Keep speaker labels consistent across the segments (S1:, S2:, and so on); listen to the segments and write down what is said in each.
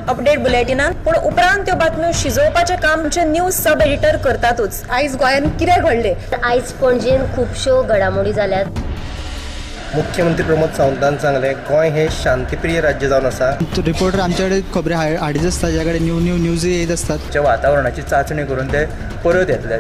S1: Update बुलेटिनान, पूण उपरांत त्यो बातम्यो शिजोवपाचें काम आमचे न्यूज सब एडिटर करतातूच.
S2: आयज गोंयांत कितें घडलें?
S3: आयज पणजेन खुबश्यो घडामोडी जाल्यात.
S4: मुख्यमंत्री प्रमोद सावंतान सांगलें, गोंय हें शांतीप्रिय राज्य जावन आसा.
S5: रिपोर्टर आमच्याकडे खबरी हाडीत आसता, ज्या कडेन न्यू न्यू न्यूज येत आसतात.
S6: वातावरणाची चांचणी करून ते परत येतले.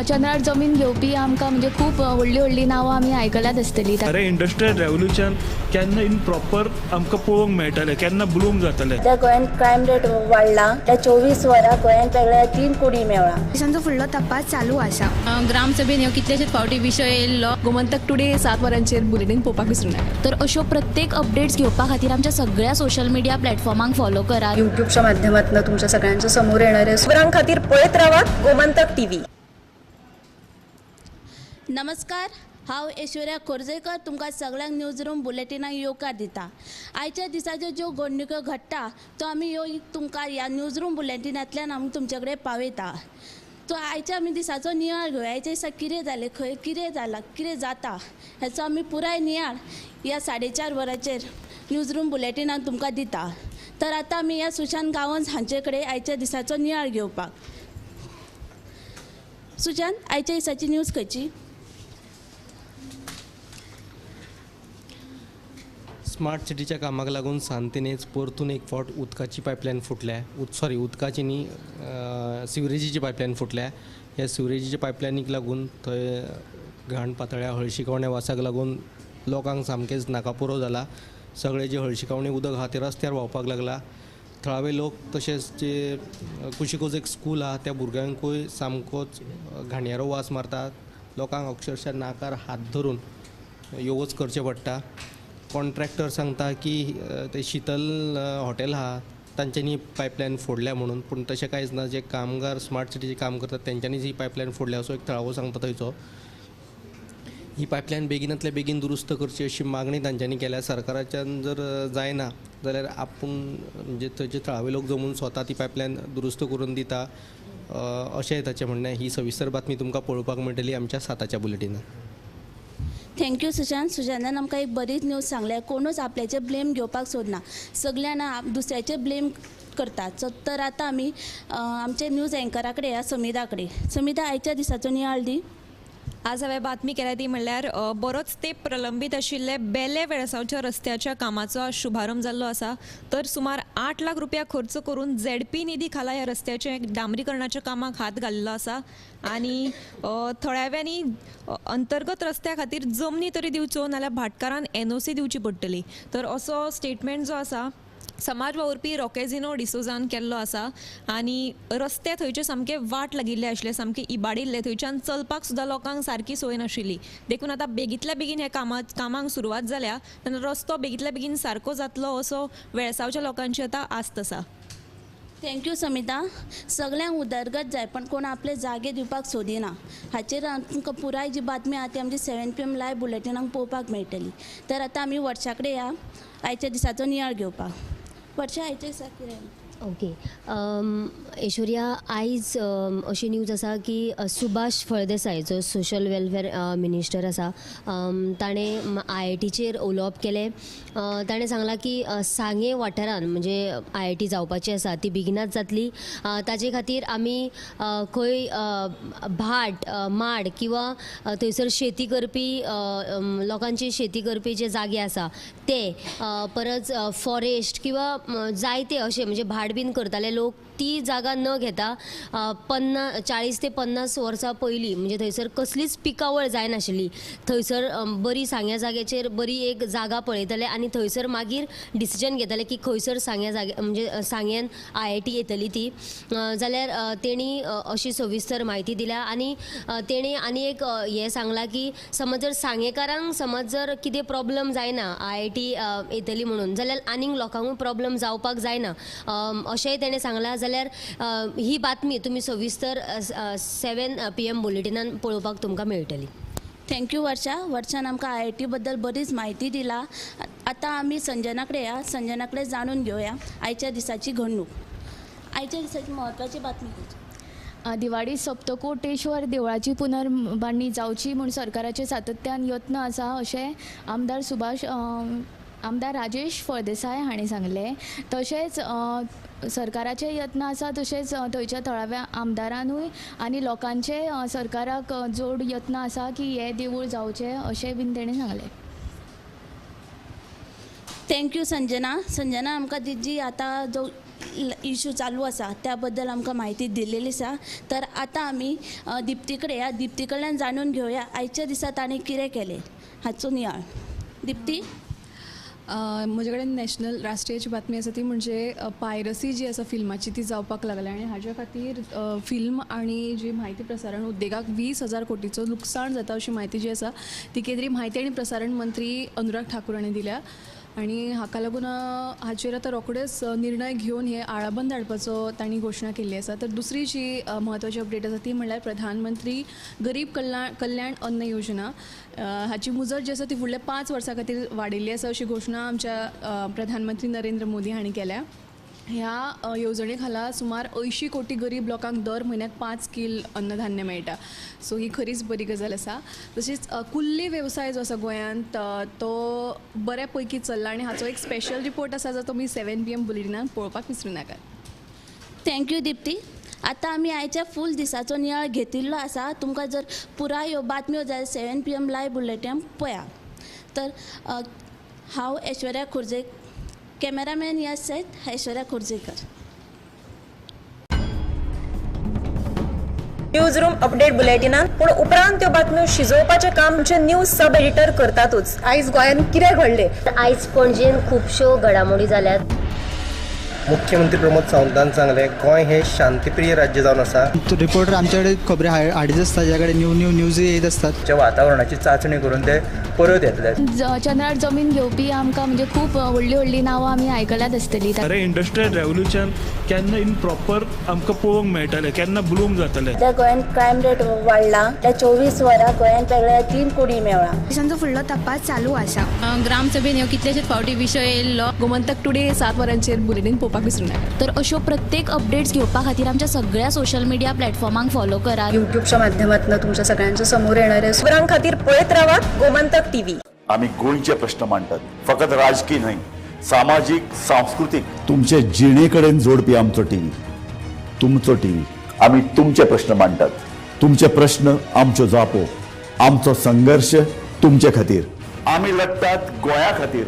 S7: चंद्रार जमीन घेवपी आमकां म्हणजे खूब व्हडली व्हडली नांवां आमी आयकल्यात आसतली.
S8: अरे इंडस्ट्रियल रेव्होल्युशन केन्ना इन प्रॉपर आमकां पळोवंक मेळटलें, केन्ना ब्लूम जातलें.
S9: त्या गोंयांत क्रायम रेट वाडला, त्या 24 वरां गोंयांत वेगळ्या 3 कोडी मेळ्ळा.
S10: पोलिसांचो फुडलो तपास चालू आसा.
S11: ग्रामसभेन ह्यो कितलेशेच फावटी विशय येयल्लो.
S12: गोमंतक टुडे 7 वरांचेर बुलेटीन पळोवपाक विसरूं नाका.
S7: तर अश्यो प्रत्येक अपडेट्स घेवपा खातीर आमच्या सगळ्या सोशल मिडिया प्लॅटफॉर्मांक फॉलो करात.
S2: युट्यूबच्या माध्यमातून तुमच्या सगळ्यांच्या समोर येणारे
S1: खबरां खातीर पळयत रावात गोमंतक टीव्ही.
S9: नमस्कार, हांव ऐश्वर्या खोर्जेकर तुमकां सगळ्यांक न्यूज रूम बुलेटिनाक येवकार दिता. आयच्या दिसाच्यो ज्यो घडणुको घडटा तो आमी ह्यो तुमकां ह्या न्यूज रूम बुलेटिनांतल्यान आमी तुमचे कडेन पावयता. तो आयच्या आमी दिसाचो नियाळ घेवया. आयच्या दिसा कितें जालें, खंय कितें जालां, कितें जाता हेचो आमी पुराय नियाळ ह्या 4:30 वरांचेर न्यूज रूम बुलेटिनान तुमकां दिता. तर आतां आमी ह्या सुशांत गांवस हांचे कडेन आयच्या दिसाचो नियाळ घेवपाक. सुशांत, आयच्या दिसाची न्यूज खंयची?
S4: स्मार्ट सिटीच्या कामाक लागून सांतिनेज परतून एक फावट उदकाची पायपलायन फुटल्या. सॉरी, उदकाची न्ही, सिवरेजीची पायपलायन फुटल्या. ह्या सिवरेजीच्या पायपलायनीक लागून थंय घाण पातळ्या, हळशिकावण्या वासाक लागून लोकांक सामकेंच नाकापुरो जाला. सगळें जें हळशिकावणें उदक आहा तें रस्त्यार व्हांवपाक लागला. थळावे लोक तशेंच जे कुशीकूच एक स्कूल आहा त्या भुरग्यांकूय सामकोच घाणयारो वास मारता. लोकांक अक्षरशः नाकार हात धरून यो वच करचें पडटा. कॉन्ट्रॅक्टर सांगता की ते शीतल हॉटेल आहा तांच्यांनी पायपलायन फोडल्या म्हणून, पूण तशें कांयच ना. जे कामगार स्मार्ट सिटीचें काम करतात तेंच्यांनीच ही पायपलायन फोडल्या असो एक थळावो सांगता. थंयचो ही पायपलायन बेगिनांतल्या बेगीन दुरुस्त करची अशी मागणी तांच्यांनी केल्या. सरकाराच्यान जर जायना जाल्यार आपूण म्हणजे थंयचे थळावे लोक जमून स्वता ती पायपलायन दुरुस्त करून दिता अशें ताचें म्हणणें. ही सविस्तर बातमी तुमकां पळोवपाक मेळटली आमच्या 7च्या बुलेटिनान.
S9: Thank you Sushant. सुशांतान आमकां एक बरीच न्यूज सांगल्या. कोणूच आपल्याचे ब्लेम घेवपाक सोदना, सगळ्यांना दुसऱ्याचे ब्लेम करतात. सो तर आतां आमी आमचे न्यूज एंकरा कडेन या समिधा कडेन. समिधा, आयच्या दिसाचो नियाळ दी.
S13: आज हांवें बातमी केल्या ती म्हणल्यार बरोच तेंप प्रलंबीत आशिल्ले बेले वेळसांवच्या रस्त्याच्या कामाचो आज शुभारंभ जाल्लो आसा. तर सुमार 8 लाख रुपया खर्च करून झेडपी निधी खाला ह्या रस्त्याचें डांबरीकरणाच्या कामाक हात घाल्लो आसा. आनी थळाव्यांनी अंतर्गत रस्त्या खातीर जमनी तरी दिवच्यो, नाल्यार भाटकारान NOC दिवची पडटली. तर असो स्टेटमेंट जो आसा समाज वावुरपी रॉकेजिनो डिसोजान केल्लो आसा. आनी रस्ते थंयचे सामके वाट लागिल्ले आशिल्ले, सामके इबाडिल्ले, थंयच्यान चलपाक सुद्दां लोकांक सारकी सोय नाशिल्ली. देखून आतां बेगींतल्या बेगीन हे कामांक सुरवात जाल्या तेन्ना रस्तो बेगींतल्या बेगीन सारको जातलो असो वेळसांवच्या लोकांची आतां आस्त आसा.
S9: Thank you Samita. सगळ्यांक उदरगत जाय पण कोण आपले जागे दिवपाक सोदिना. हाचेर तुमकां पुराय जी बातमी आहा ती आमची 7 PM live बुलेटिनाक पळोवपाक मेळटली. तर आतां आमी वर्षा कडेन या आयच्या दिसाचो नियाळ घेवपाक. वर्षा, आयच्या दिसा कितें?
S3: ओके ऐश्वर्या, आयज अशी न्यूज आसा की सुभाष फळदेसाय जो सोशल वेलफेअर मिनिस्टर आसा ताणें IITचेर उलोवप केलें. ताणें सांगलां की सांगे वाठारान म्हणजे IIT जावपाची आसा ती बेगिनाच जातली. ताजे खातीर आमी खंय भाट माड किंवा थंयसर शेती करपी लोकांची शेती करपी जे जागे आसा ते परत फॉरेस्ट किंवा जायते अशे म्हणजे भाट बीन करताले लोक ती जागा न घेता 40 ते 50 वर्सां पयलीं म्हणजे थंयसर कसलीच पिकावळ जायनाशिल्ली. थंयसर बरी सांग्या जाग्याचेर बरी एक जागा पळयतले आनी थंयसर मागीर डिसिजन घेतले की खंयसर सांग्या जागे म्हणजे सांग्यान IIT येतली ती. जाल्यार तेणी अशी सविस्तर म्हायती दिल्या. आनी तेणी आनी एक हें सांगलां की समज जर सांगेकारांक समज जर कितें प्रॉब्लम जायना IIT येतली म्हणून जाल्यार आनीक लोकांकूय प्रॉब्लम जावपाक जायना अशेंय तेणें सांगलां. जाल्यार ही बातमी तुमी सविस्तर 7 PM बुलेटिनान पळोवपाक तुमकां मेळटली.
S9: Thank you वर्षा. वर्षान आमकां IIT बद्दल बरीच म्हायती दिला. आतां आमी संजना कडेन या, संजना कडेन जाणून घेवया आयच्या दिसाची घडणूक, आयच्या दिसाची म्हत्वाची बातमी खंयची.
S7: दिवाळी सप्तकोटेश्वर देवळाची पुनर्बांदणी जावची म्हूण सरकाराचे सातत्यान यत्न आसा अशें आमदार राजेश फळदेसाय हांणी सांगलें. तशेंच सरकाराचे यत्न आसा, तशेंच थंयच्या थळाव्या आमदारानूय आनी लोकांचे सरकाराक जोड यत्न आसा की हें देवूळ जावचें अशें बीन तेणें सांगलें.
S9: Thank you Sanjana. Sanjana आमकां जी आतां जो इशू चालू आसा त्या बद्दल आमकां म्हायती दिल्लेली आसा. तर आतां आमी दिप्ती कडेन ह्या दिप्ती कडल्यान जाणून घेवया आयच्या दिसा ताणें कितें केलें हाचो नियाळ. दिप्ती,
S12: म्हजे कडेन नॅशनल राष्ट्रीयची बातमी आसा ती म्हणजे पायरसी जी आसा फिल्माची ती जावपाक लागल्या आनी हाज्या खातीर फिल्म आनी जी म्हायती प्रसारण उद्देगाक 20,000 कोटीचो लुकसाण जाता अशी म्हायती जी आसा ती केंद्रीय म्हायती आनी प्रसारण मंत्री अनुराग ठाकूर हांणी दिल्या आनी हाका लागून हाचेर आतां रोखडेच निर्णय घेवन हे आळाबंद हाडपाचो तांणी घोशणा केल्ली आसा. तर दुसरी जी म्हत्वाची अपडेट आसा ती म्हणल्यार प्रधानमंत्री गरीब कल्याण अन्न योजना हाची मुजत जी आसा ती फुडल्या 5 वर्सां खातीर वाडयल्ली आसा अशी घोशणा आमच्या प्रधानमंत्री नरेंद्र मोदी हांणी केल्या. ह्या येवजणे खाला सुमार 80 कोटी गरीब लोकांक दर म्हयन्याक 5 कील अन्नधान्य मेळटा. सो ही खरीच बरी गजाल आसा. तशीच कुल्ली वेवसाय जो आसा गोंयांत तो बऱ्या पैकी चल्ला आनी हाचो एक स्पेशल रिपोर्ट आसा जो तुमी 7 PM बुलेटिनान पळोवपाक विसरूं नाकात.
S9: Thank you Dipti. आतां आमी आयच्या फूल दिसाचो नियाळ घेतिल्लो आसा. तुमकां जर पुराय ह्यो बातम्यो जाय 7 PM live bulletin पळया. तर हांव ऐश्वर्या खुर्जे, कॅमेरामॅन यश सयत ऐश्वर्या खुर्जेकर.
S1: न्यूज रूम अपडेट बुलेटिनान पूण उपरांत त्यो बातम्यो शिजोवपाचें काम आमचे न्यूज सब एडिटर करतातूच.
S2: आयज गोंयांत कितें घडलें,
S3: आयज पणजेन खुबश्यो घडामोडी जाल्यात.
S6: मुख्यमंत्री प्रमोद सावंतान सांगलें गोंय हे शांतीप्रिय राज्य जावन आसा.
S5: रिपोर्टर आमचे कडेन खबरी हाडीत आसता, ज्या कडेन न्यू न्यू न्यूज येत आसतात.
S6: वातावरणाची चांचणी करून ते परत येतले.
S7: चंद्रार जमीन घेवपी आमकां म्हणजे खूब व्हडली व्हडली नांवां आमी आयकल्यात आसतली.
S8: अरे इंडस्ट्रियल रेवोल्युशन केन्ना इन प्रॉपर आमकां पळोवंक मेळटलें, केन्ना ब्लूम जातलें.
S9: सध्या गोंयांत क्रायम रेट वाडला. त्या 24 वरां गोंयांत वेगळ्या 3 कोडी मेळ्ळा.
S10: पोलिसांचो फुडलो तपास चालू आसा.
S11: ग्रामसभेन ह्यो कितलेशेच फावटी विशय येयल्लो.
S12: गोमंतक टुडे 7 वरांचेर बुलेटीन पळोवपाक विसरूं नाकात.
S7: तर अश्यो प्रत्येक अपडेट्स घेवपा खातीर आमच्या सगळ्या सोशल मिडिया प्लॅटफॉर्मांक फॉलो करात.
S2: युट्यूबच्या माध्यमातून तुमच्या सगळ्यांच्या समोर येणार आहे.
S1: खबरां खातीर पळयत रावात गोमंतक टीव्ही.
S14: आमी गोंयचे प्रश्न मांडटात, फकत राजकीय न्हय, सामाजीक, सांस्कृतीक, तुमचे जिणे कडेन जोडपी आमचो टीव्ही, तुमचो टीव्ही. आमी तुमचे प्रश्न मांडटात, तुमचे प्रश्न आमच्यो जापो, आमचो संघर्श तुमचे खातीर. आमी लढटात गोंया खातीर.